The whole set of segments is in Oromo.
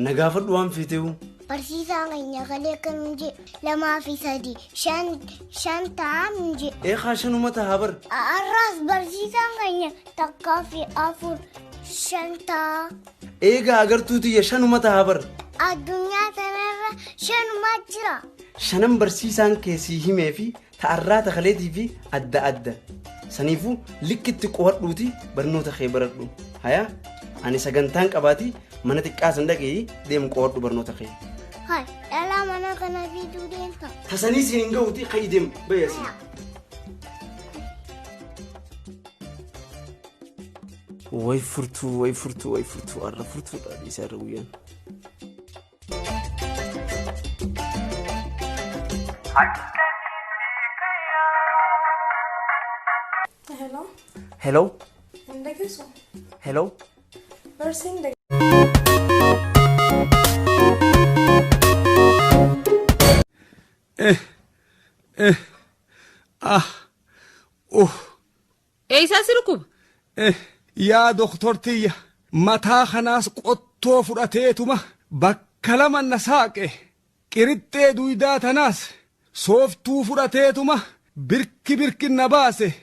Na gaafadhu waan feeteewu. Barsiisaan keenya kalee akkam hin jee lamaa fi sadii shan shan ta'a hin jee. Ee kaa shanuma ta'a bar. Har'aas barsiisaan keenya takkaa fi afur shan ta'a. Eegaa agartuu tiyya shanuma ta'a bar. Addunyaa tanarra shanuma jira. Shanan barsiisaan kee sii himee fi ta'arraa takaleetii fi adda adda. Saniifuu likkitti qo'adhuuti barnoota kee baradhu. Haya ani sagantaan qabaati mana xiqqaa san dhaqee deemu qo'adhu barnoota kee. Hai dhalaa mana kana fiduu deemta. Tasanii siin hin gahuuti ka'i deem bayasi. Way furtuu way furtuu way furtuu har'a furtuudha dhiisaa irra guyyaan. Hello. Hello Hin dhageessu? hello. Barsiin Uh, Eeysaa si dhukkuba? Yaa doktortiyya, mataa kanaas qottoo fudhateetuma bakka lama na saaqe. Qirixxee duydaa tanaas sooftuu fudhateetuma birki birkin na baase.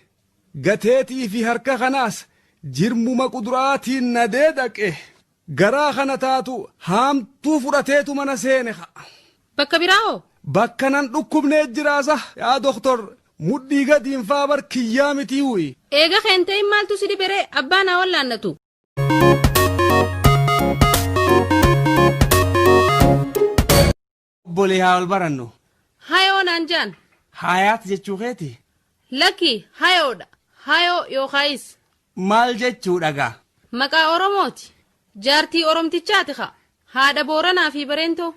Gateetii fi harka kanaas jirmuma quduraatiin na deedaqe. Garaa kana taatu haamtuu fudhateetuma na seene. Bakka biraa hoo? Bakka nan dhukkubnee jiraasa yaa doktor mudhii gadiin faa bar kiyyaa mitii wuyi. Eega keenteeyin maaltu si dhiberee abbaa naa wallaannatu. Obbolee haa wal barannu. Hayoo naan jaan. Hayaat jechuu keeti? Lakki hayoodha. Hayoo yookaayis. Maal jechuu dhagaa? Maqaa Oromooti. Jaartii Oromtichaati ka. Haadha Booranaa fi Bareentoo.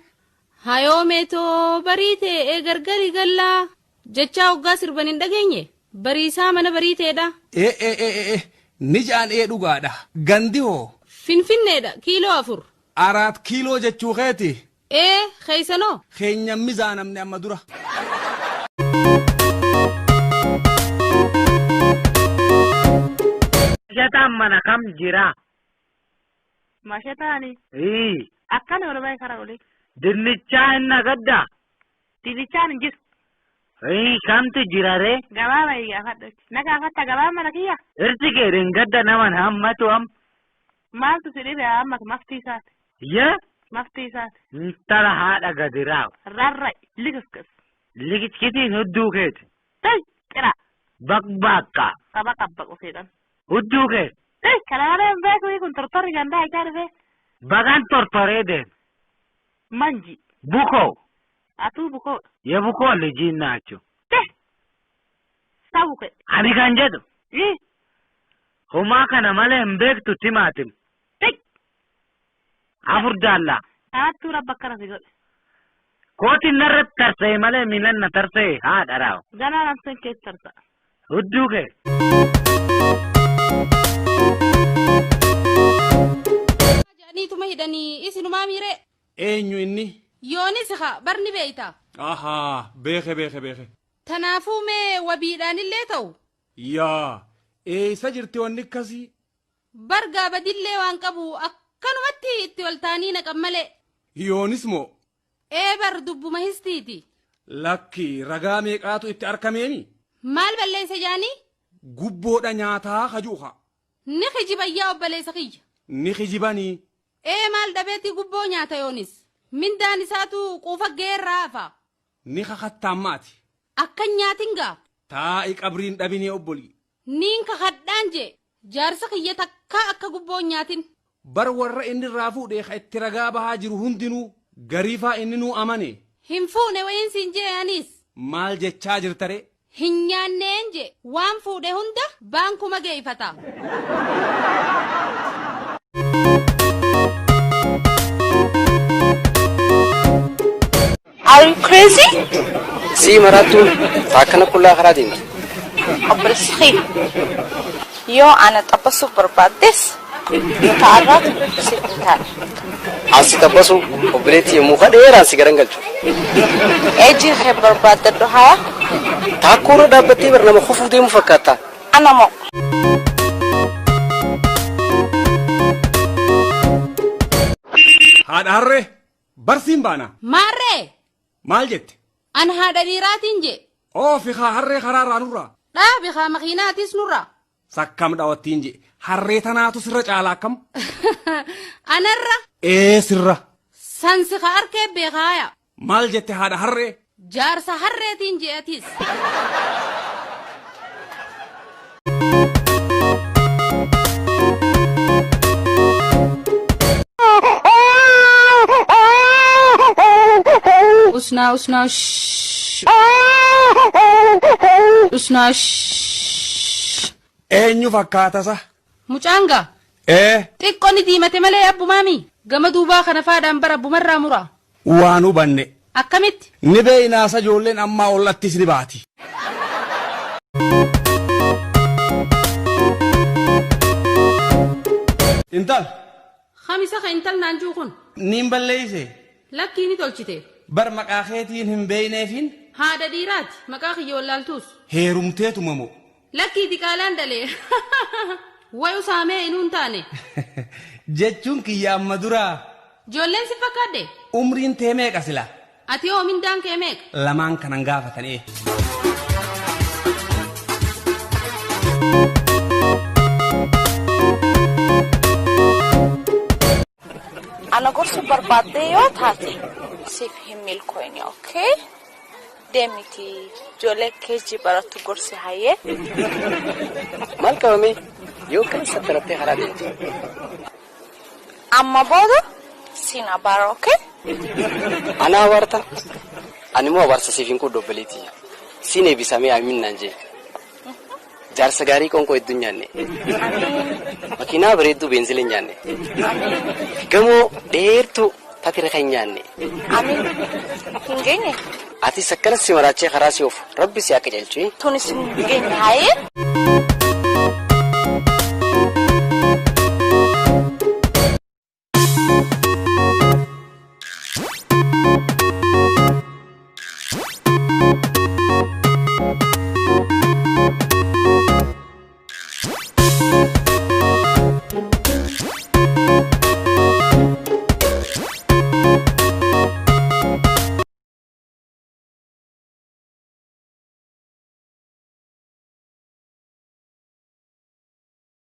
Hayoo meetoo bariitee ee gargari gallaa. Jechaa hoggaa sirban hin dhageenye. Bariisaa mana bariiteedha. Ee ee ee ee ni ja'an ee dhugaadha. Gandi hoo? Finfinneedha kiiloo 4. Araat kiiloo jechuu keeti? Ee keeysanoo? Keenya mizaanamne amma dura. Mashataan mana kam jira? Mashataani Ii, akkana ol bahe karaa olii. Dinnichaa hin nagaddaa? Dinnichaan hin jiru. Ii, kamtu jira ree? Gabaa bahi gaafadhu. Na gaafatta gabaa mana kiyya? Irti kee dhengadda naman hammatu am. Maaltu si dhibe hammatu maftii isaati. Yee? Maftii isaati. Intala haadha gadiraaw. Rarra'i likiskis. Likiskitiin hudduu keeti. Tay qira. Baqbaaqqa. Qaba qabbaqu seexan. Hudduu kee. Tay kana malee hin beeku kun tortorri gandaa ijaa dhufee. Bagan tortoree deem. Manji. Bukoo. Atuu bukoodha. Yebukoo lijiin naachu. Teh. Sabu kee. Ani kan jedhu. Ii. Homaa kana malee hin beektu timaatim. Tay. Afur daallaa. Kanattuu rabba akkana si godhe. Kootiin narratti tarsa'e malee miilan na tarsa'e haadha raaw. Ganaa namseen keessa tarsa'a. Hudduu kee. Jedhaniituma hidhanii isinumaa miiree. Eenyu inni? Yoonis haa barni beeyta. Ahaa beeke beeke beeke. Tanaafuu mee wabiidhaanillee ta'u. Yaa eessa jirti wanni akkasii? Bargaa badillee waan qabu akkanumatti itti ol ta'anii naqan malee. Yoonis moo? Ee bar dubbuma histiiti. Lakki ragaa meeqaatu itti arkameemi? Maal balleessa jaanii? Gubboodha nyaataa kajuuka. Ni kijibayyaa obboleessa kiyya. Ni kijibanii. Ee maal dhabeetti gubboo nyaata yoonis. Mindaan isaatu quufa geerraa hafa. Ni kakattaan maati. Akkan nyaatin gaa. Taa'i qabriin dhabinee obbolii. Niin kakadhaan jee. Jaarsa kiyya takkaa akka gubboo nyaatin. Bar warra inni irraa fuudhee ka itti ragaa bahaa jiru hundinuu gariifaa inni nuu amane. Hin fuune wayiin siin jee anis. Maal jechaa jirtaree? Hin nyaanneen jee waan fuudhe hunda baankuma geeffata. Are you crazy? Sii maraattuun akkana qullaa karaa deemti. Obboleessi kiyya. Yoo ana xabbasuu barbaaddes yoo ta'arraatu siif hin taane. Ansi tabbasu obboleetti yommuu dheeraan si garan galchu. Eejii kee barbaaddadhu haya. Taakkoo irra dhaabbattee bar nama kufuu deemu fakkaata. Ana moo. Haadha Haadha harree barsiin baana. Maarree! Maal jette? An haadha dhiiraatiin jee. Oofi haa harree karaarraa nurraa. Dhaabi haa makiinaatis nurraa. Sakkam dhawattiin jee. Harree tanaatu sirra caala akkam? Anarra. Ee sirra. Sansi ka arkee beekaaya. Maal jette haadha harree? Jaarsa harreetiin jee atis. Usnaa usnaa shhh. Usnaa shhh. Eenyu fakkaatasa? Mucaan gaa. Ee. Xiqqoo ni diimate malee abbumaami. Gama duubaa kana faadhaan bara abbumarraa mura. Waan hubanne. Akkamitti? Ni beeynaasa ijoolleen ammaa ollattis ni baati. Intal. Kamisa ka intal naan juu kun. Niin balleeyse. Lakkii ni tolchite. Bar maqaa keetiin hin beeyneefin. Haadha dhiiraati. Maqaa kiyya wallaaltuus. Heerumteetuma moo? Lakkii diqaalaan dhalee. Way usaamee inuu hin taane. Jechuun kiyya amma duraa. Ijoolleen si fakkaadde? Umriin tee meeqa sila? Ati hoo mindaan kee meeqa? Lamaan kanan gaafatanii. Ana gorsuu barbaaddee yoo taate siif hin milkooyne, okay? Deemiti ijoollee keejii barattu gorsi hayyee. Maal qabame yoo kan sattarattee karaa deemte. Amma booda siin abaara, okay? Anaa abaarta? Ani immoo abaarsa siif hin qoodu obboleettii. Siin eebbisamee amiin naan jee. Jaarsa gaarii qoonqoo hedduu hin nyaanne. Makiinaa bareedduu beenzila hin nyaanne. Gamoo dheertuu tatira kan hin nyaanne. Amiin. Hin geenye? Atis akkana si maraachee karaa si oofu rabbi si akka qajeelchu. Tunis hin geenye hayyee.